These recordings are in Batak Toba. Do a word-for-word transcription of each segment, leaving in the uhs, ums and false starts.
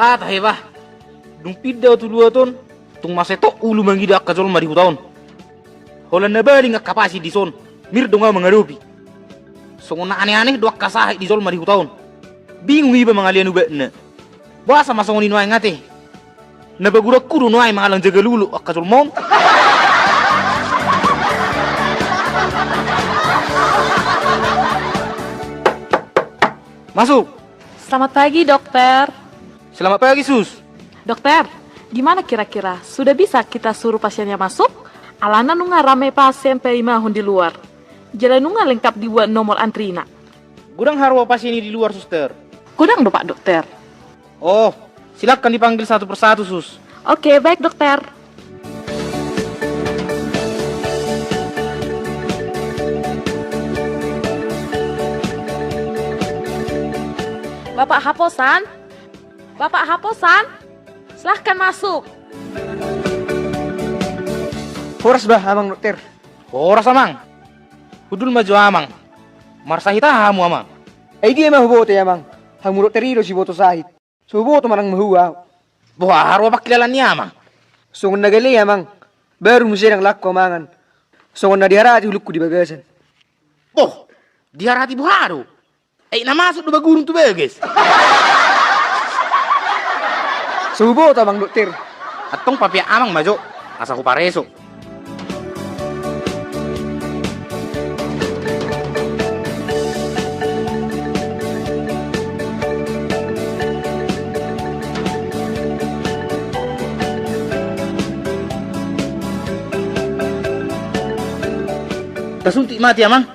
Ah, tahe bah. Dung pinda ahu tu luat on, tung mansai tok ulu mangida angka jolma di huta on. Holan na baling angka pasin dison, mir do nga mangadopi. Songon na aneh-aneh do angka sahit di jolma di huta on. Bingung iba mangalean ubatna. Boasa ma songon i nuaeng ate? Na bagurangku do nuaeng mangalang jaga lulu angka jolma on. Masuk. Selamat pagi, Dokter. Selamat pagi, Sus. Dokter, gimana kira-kira? Sudah bisa kita suruh pasiennya masuk? Alana nunga rame pasien paimahon di luar. Jala nunga lengkap dibuat nomor antrina. Godang haroa pasien i di luar, Suster? Godang do, Pak Dokter. Oh, silakan dipanggil satu persatu, Sus. Oke, baik, Dokter. Bapak Haposan? Bapak Haposan? Silahkan masuk. Horas bah, Amang Dokter. Horas, Amang. Hundul ma jo, Amang. Marsahit aha hamu, Amang? Ai dia ma huboto i, Amang. Hamu dokter i do siboto sahit. So huboto manang mahua ahu. Boha haroa pangkilalaan ni Amang? Songon na gale, Amang. Baru muse ndang laku ahu mangan. Songon na diharati hulukku di bagasan. Boh, diharati boha do? Ai na masuk do bagurung tu bagas. So huboto, Amang Dokter. Antong papeak Amang ma jo, asa hupareso. Tasuntik ma ate, Amang.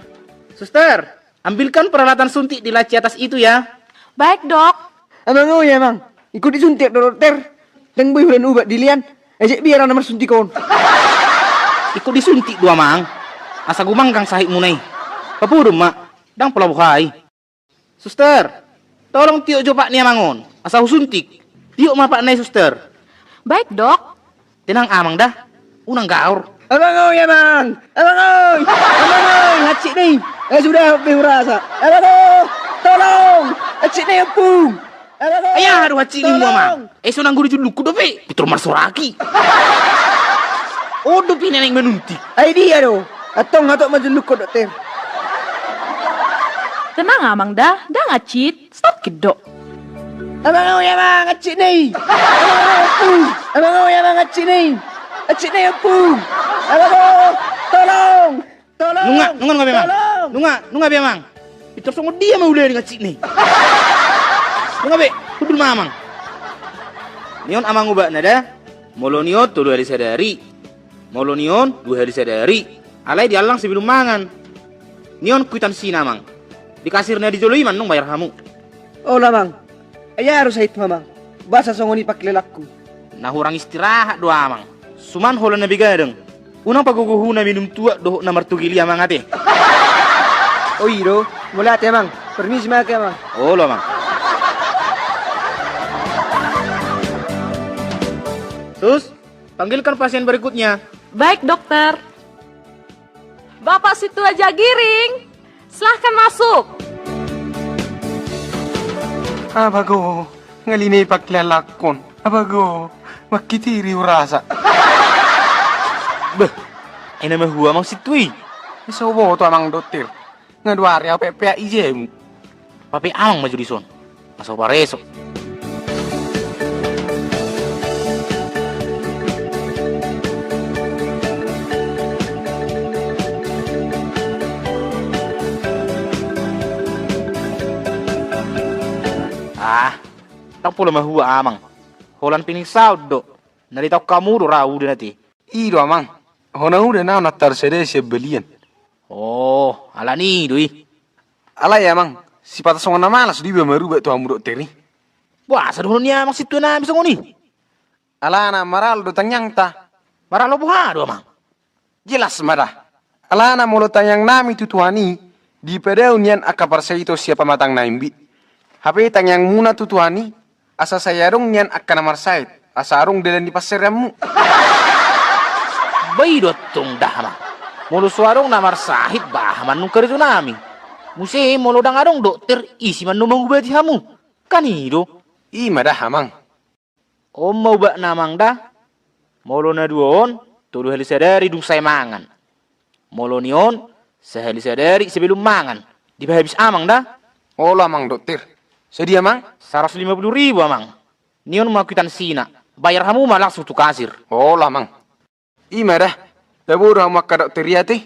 Suster, ambilkan peralatan suntik di laci atas itu, ya. Baik, Dok. Amang, oi, Amang. Ingkon disuntik do, Dokter? Ndang boi holan ubat dilehon. Ejek biar anak marsuntik on. Ingkon disuntik do, Amang. Asa gumanggang sahitmuna i. Papodom ma. Ndang pola boha i. Suster, tolong tiop jo pat ni Amang on. Asa husuntik. Tiop ma patna i, Suster. Baik, Dok. Tenang, Amang, da. Unang gaor. Amang oi, Amang! Amang oi! Amang oi! Hansit ni! Eh, sudah, be hurasa. Amang oi! Tolong! Hansit ni, ompung! Amang oi! Ai aha do hansit ni mu, Amang? Tolong! Eh, so nanggo di jullungku dope. Pintor marsoraki. On dope na naeng manuntik. Ai dia do? Antong hatop ma jullungkon, Dokter. Tenang, Amang, da. Ndang hansit. Sakit do. Amang oi, Amang, hansit ni! Amang oi, Amang, hansit ni! Hansit ni, ompung! Amang oi, tolong! Tolong! Nunga, nunga, nunga be, Amang. Tolong! Nunga, nunga be, Amang. Pintor songon dia ma ulaning hansit ni. Nunga be, hundul ma, Amang. Ni on, Amang, ubatna da. Molo ni on tolu hali sadari. Molo ni on dua hali sadari. Alai diallang sebelum mangan. Ni on kuitansina, Amang. Di kasir na di jolo i ma antong bayar hamu. Olo, Amang. Ai aha do sahithu, Amang? Boasa songon i pangkilalaanku? Na hurang istirahat do, Amang. Suman holan na begadang. Unang pagogohuna minum tuak dohot na martogel i, Amang, ate. O i do. Mauliate, Amang. Permisi ma au, Amang. Olo, Amang. Sus, panggilkan pasien berikutnya. Baik, Dokter. Bapak Situa Jagiring, silahkan masuk. Abago, ngali na i pangkilalaanhon. Abago, mangkitiri hurasa. Beh, ai na mahua Amang Situa i? Ai so huboto, Amang Dokter. Nga dua ari au peak-peak i jabu. Papeak Amang ma jo dison. Asa hupareso. Ah, ndang pola mahua, Amang. Holan pining saut do. Na ditaon hamu do ra udan ate. I do, Amang. Hona udan au na tarsada sian balian. Oh, alani i do i. Alai, Amang, sipata songon na malas do iba marubat tu hamu dokter i. Boasa dohonon ni Amang Situa nami songon i? Alana maralo do tangiangta. Maralo boha do, Amang? Jelas ma da. Alana molo tangiang nami tu Tuhan i, dipadao nian angka parsahiton sian pamatang na imbit. Hape tangiangmuna tu Tuhan i, asa sai adong nian angka na marsahit, asa adong dalan ni pansarianmu. Ba i do antong da, Amang. Molo so adong na marsahit, baha ma antong karejo nami. Muse molo ndang adong dokter, ise ma antong mangubati hamu? Kan i do. I ma da, Amang. On ma ubatna amang da. Molo na dua on, tolu hali sadari dung sae mangan. Molo ni on, sahali sadari sebelum mangan. Dipahabis amang da. Olo amang dokter. Sadia amang? Saratus lima puluh ribu amang. Ni on ma kwitansi na. Bayar hamu ma langsung tu kasir. Olo amang. Ima da. Tabo do hamu angka dokter i ate.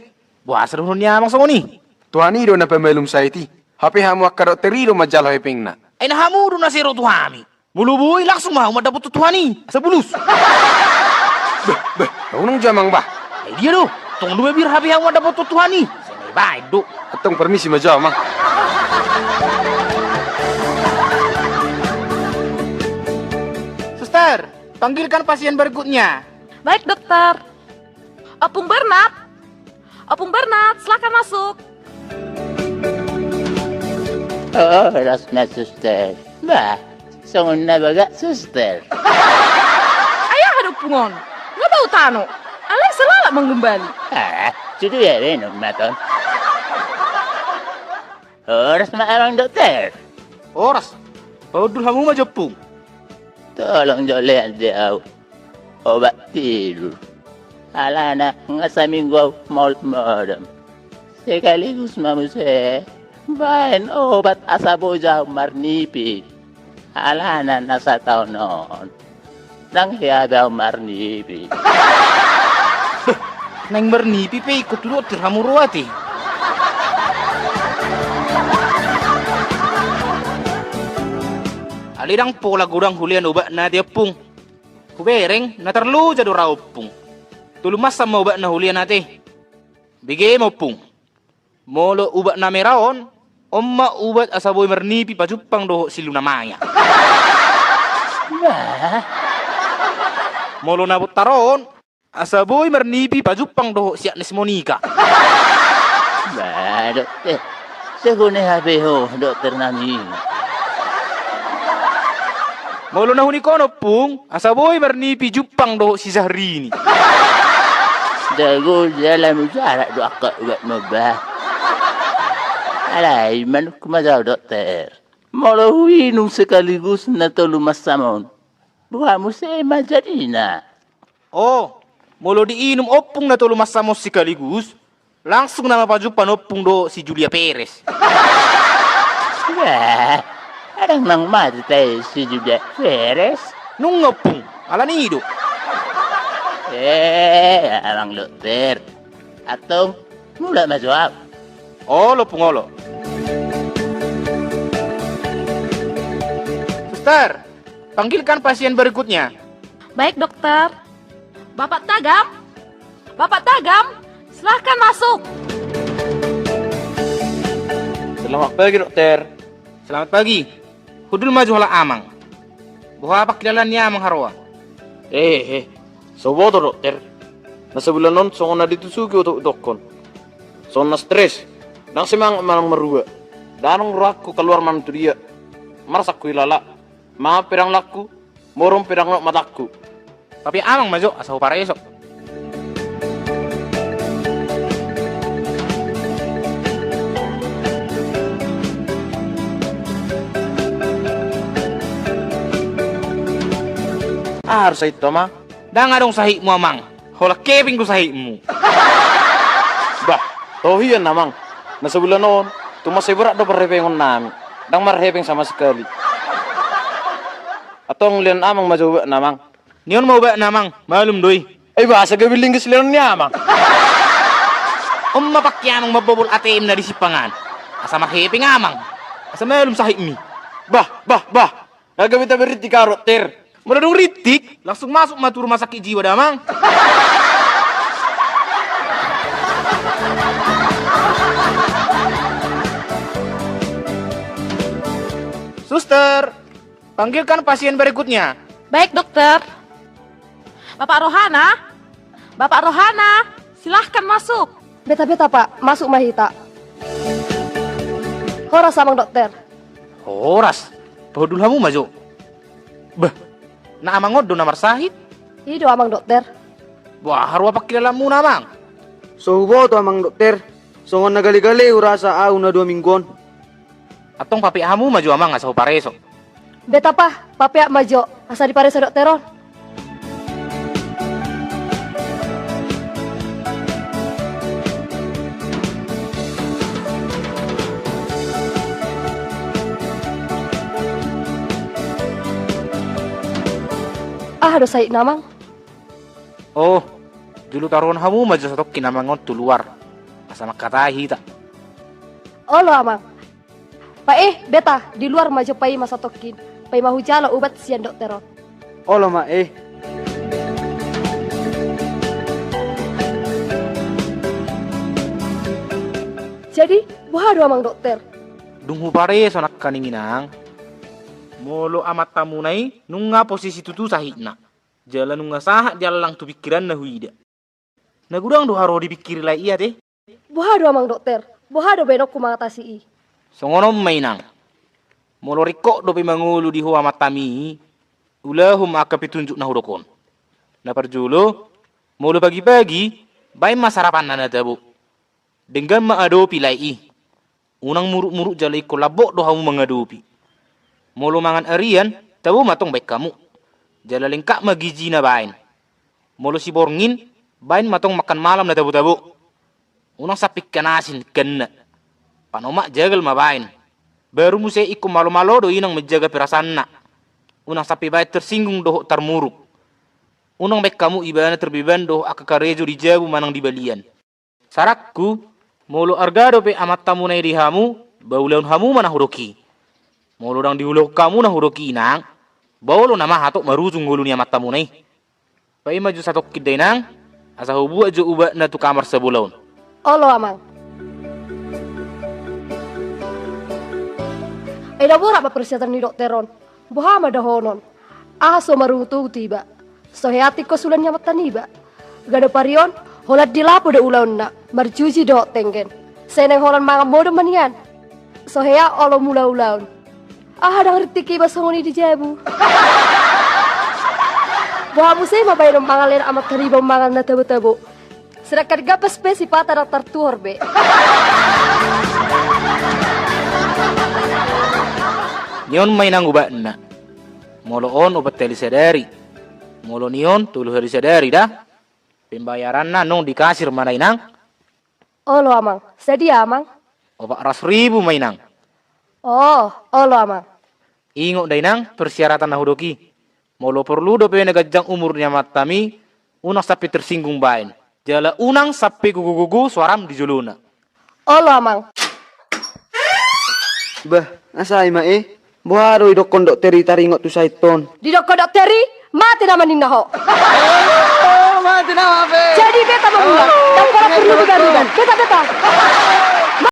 Boasa dohonon ni amang songon i? Tuhan i do na pamalum sahit i. Hape hamu angka dokter i do manjalo hepengna. Ai na hamu do na sai ro tu hami. Molo boi langsung ma mandapothon Tuhan i asa bulus. Bah bah, unang jo amang bah. Ai dia do. Tong do mabiar hape hamu mandapothon Tuhan i. Sai na ibaen do. Antong permisi ma jo amang. Suster, panggilkan pasien berikutnya. Baik dokter. Ompung Bernat. Ompung Bernat, silahkan masuk. Oh, horas ma suster. Bah, songon na bagak suster. Ai aha do ompung on? Nga bau tano. Alai sai lalap manggombali. Ah, sude ya be nommat on. Horas ma amang dokter. Horas. Pahundul hamu ma jo ompung. Tolong jo lean di au obat tidur. Alana nga saminggu au maol modom. Sekaligus ma muse baen obat asa boi jo au marnipi. Alana na sataon on ndang hea be au marnipi. Naeng marnipi pe ingkon tu dokter hamu ro ate. Alai ndang pola godang hulean obatna ate ompung. Hubereng na tarloja do ra ompung. Tolu mansam ma obatna hulean ate. Bege ma ompung. Molo ubat na mera on, on ma ubat asa boi marnipi pajumpang dohot si Luna Maya. Bah. Molo na bontar on, asa boi marnipi pajumpang dohot si Agnes Monica. Bah dokter. Segone hape ho dokter nami. Molo na hunik on ompung, asa boi marnipi jumpang dohot si Syahrini. Jago jala mujarab do angka ubatmu bah. Alai manungkun ma jo au dokter. Molo huinum sekaligus na tolu mansam on, boha muse ma jadina? Oh, molo diinum ompung na tolu mansam on sekaligus, langsung nama pajumpang ompung dohot si Julia Perez. Bah, adong nang mate tahe si Julia Perez? Nunga ompung, alani i do. Eh, amang dokter. Antong mulak ma jo au. Olo ompung olo. Suster, panggilkan pasien berikutnya. Baik dokter. Bapak Tagam? Bapak Tagam, silahkan masuk. Selamat pagi dokter. Selamat pagi. Hundul ma jo halak amang. Boha pangkilalaan ni amang haroa? Eh eh. So huboto dokter. Na sabulan on songon na ditusuki otoku dokkon. Songon na stres. Ndang semangat manang marhua. Ndang adong rohangku kaluar manang tu dia. Marsak huilala. Mangan pe ndang langku. Morom pe ndang lot matangku. Tapi amang ma jo asa hupareso. Aha do sahithu amang? Ndang adong sahitmu amang. Holan hepeng do sahitmu. Bah, toho hian amang. Na sabulan on, tung mansai borat do parhepengon nami. Ndang marhepeng sama sekali. Antong lean amang ma jo ubatna amang. Ni on ma ubatna amang, malum do i. Ai boasa gabe linggis leanon ni amang? On ma pangke amang mambobol A T M na di Simpangan. Asa marhepeng amang. Asa malum sahitmi. Bah bah bah. Nga gabe taberrintik ahu dokter. Molo dung rintik, langsung masuk ma tu rumah sakit jiwa da amang. Suster, panggilkan pasien berikutnya. Baik dokter. Bapak Rohana. Bapak Rohana, silahkan masuk. Beta beta pak, masuk ma hita. Horas amang dokter. Horas. Pahundul hamu ma jo. Bah, na amang on do na marsahit? I do amang dokter. Boha roha pangkilalaanmuna amang? So huboto amang dokter. Songon na gale-gale hurasa ahu na dua minggu on. Antong papeak hamu ma jo amang asa hupareso. Beta pa, papeak ma jo, asa diparesa dokter on. Aha do sahitna, Amang? Oh, jolo taruhon hamu ma jo satongkin Amang on tu luar, asa mangkatai hita. Olo, Amang. Pa eh, Beta, di luar ma jo paima satongkin, paima hujalo ubat sian dokter on. Olo ma eh. Jadi, boha do Amang Dokter? Dung huparesa nangkaning, Inang, molo amantamuna i nunga posisi tutu sahitna, jala nunga sahat diallang tu pingkiranna huida. Na godang do haroa dipingkiri lae i ate. Boha do Amang Dokter? Boha do baenonku mangatasi i? Songon on ma, Inang. Molo ringkot dope mangolu di ho amantami i, ulahon ma angka pitunjuk na hudok on. Na parjolo, molo pagi-pagi, baen ma sarapanna na tabo. Denggan ma adopi lae i. Unang muruk-muruk jala ingkon lambok do hamu mangadopi. Molo mangan arian, tabo ma tong baen hamu. Jala lengkap ma gizina baen. Molo siborngin, baen ma tong makan malam na tabo-tabo. Unang sampe ikan asin, ganna. Panomak jagal ma baen. Baru muse ingkon malo-malo do Inang manjaga perasaanna. Unang sampe baen tersinggung dohot tarmuruk. Unang baen hamu ibana terbeban dohot angka karejo di jabu manang di balian. Saranku, molo arga dope amantamuna i di hamu, ba ulahon hamu ma na hudok i. Molo ndang diulahon hamu na hudok i, Inang, ba olo nama hatop marujung ngolu ni amantamuna i. Paima jo satongkin da, Inang, asa hubuat jo ubatna tu kamar sabola on. Olo, Amang. Ai na borat ma persyaratan ni dokter on. Boha ma dohonon? Aha so marungut-ungut iba? So hea tingkos ulaon ni amanta niba. Ganup ari on, holan di lapo do ulaonna, marjuji dohot tenggen. Sai naeng holan mangan modom ma nian. So hea olo mula ulaon. Aha ndang rintik iba songon i di jabu? Boha muse ma baenon mangalehon amanta niba mangan na tabo-tabo. Sedangkan gabas pe sipata ndang tartuhor be. Ni on ma, Inang, ubatna. Molo on opat hali sadari. Molo ni on tolu hali sadari da. Pembayaranna nunga di kasir ma na, Inang. Olo, Amang. Sadia, Amang? Opat ratus ribu ma, Inang. Oh, olo, Amang. Ingot da, Inang, persyaratan na hudok i. Molo porlu dope na ganjang umur ni amantami, unang sampe tersinggung baen. Jala unang sampe gogo-gogo suaram di jolona. Olo, Amang. Bah, asa i ma eh. Boha do didokkon dokter i taringot tu sahit on? Didokkon dokter i, mate nama ninna ho. Oh, mate nama be. Jadi beta ma mula. Ndang pola porlu digarudan. Beta, beta.